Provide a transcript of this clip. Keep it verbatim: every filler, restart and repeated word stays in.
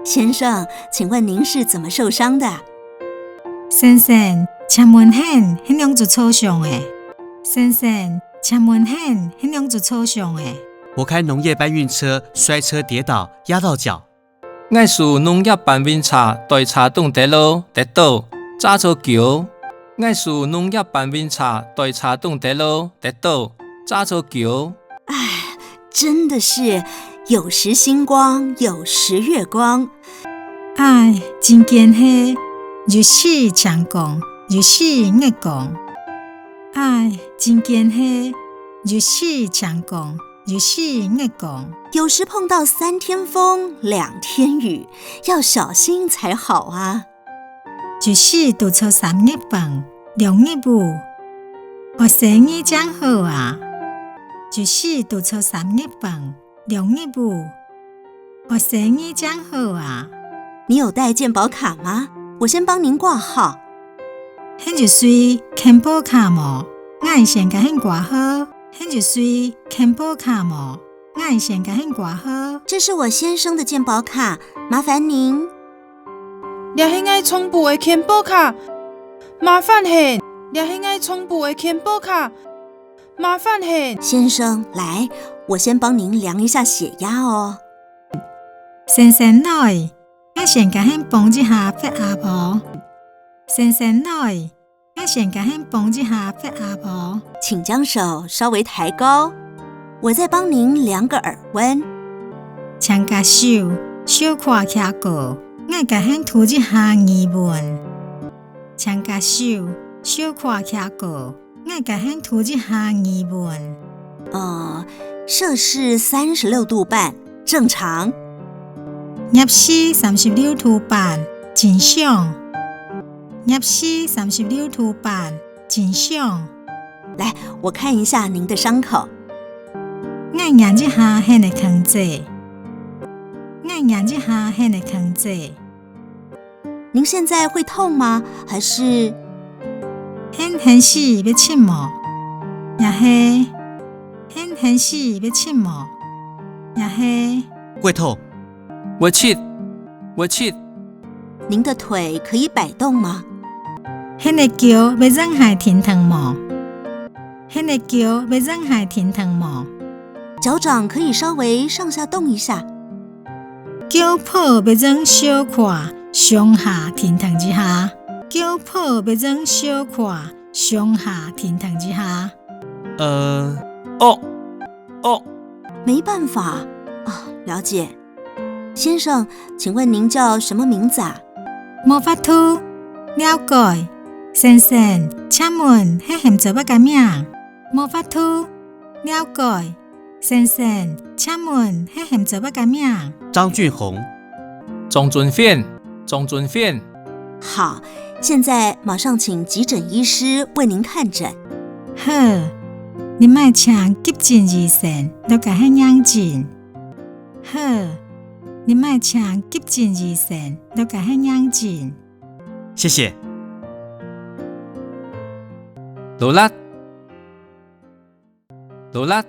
先生，请问您是怎么受伤的？先生，请问你係仰子受傷个？先生，请问你係仰子受傷个？我开农业搬运车，摔车跌倒，压到脚。 𠊎駛農業搬運車，對車頂跌落，跌倒，矺著腳。𠊎駛農業搬運車，對車頂跌落，跌倒，矺著腳。唉，真的是有時星光，有時月光。唉，真經係，有時星光，有時月光。唉，真經係，有時星光， 有時月光。有時碰到三天風，兩天雨，要小心才好啊。有時堵著三日風，兩日雨，愛細義正好啊。有時堵著三日風，兩日雨，愛細義正好啊。你有帶健保卡嗎？我先帮您挂号。你有帶健保卡無？𠊎先佮你掛號。你有帶健保卡無？ 𠊎先佮你掛號。這是我先生的健保卡，麻煩您。這係𠊎丈夫个健保卡，麻煩你。這係𠊎丈夫个健保卡，麻煩你。先生，來，我先帮您量一下血压哦。先生來，𠊎先佮你磅一下血壓哦。先生來， 𠊎先佮你磅一下血壓哦。請將手稍微抬高，我再帮您量个耳温。請共手小可擎高，𠊎佮你度一下耳溫。請共手小可擎高，𠊎佮你度一下耳溫。呃，攝氏三十六度半，正常。攝氏三十六度半，正常。 攝氏三十六度半，正常。來，我看一下您的傷口。𠊎看一下你个傷勢。𠊎看一下你个傷勢。您現在會痛嗎？還是你現時會疾無？也係你現時會疾無？也係會痛。會疾，會疾。 您的腿可以擺動嗎？你个腳會用來㓾動無？你个腳會用來㓾動無？腳掌可以稍微上下動一下。腳脯會用小可上下㓾動一下。腳脯會用小可上下㓾動一下。呃，哦，哦。沒辦法。啊，了解。 先生，請問您叫什麼名字啊？無法度，了解。先生，請問你喊做麼个名？無法度，了解。先生，請問你喊做麼个名？張俊宏。張俊宏，張俊宏。好，現在馬上請急診醫師為您看診。好，這馬請急診醫生來佮你看診。 好，這馬請急診醫生來佮你看診。謝謝。勞力，勞力。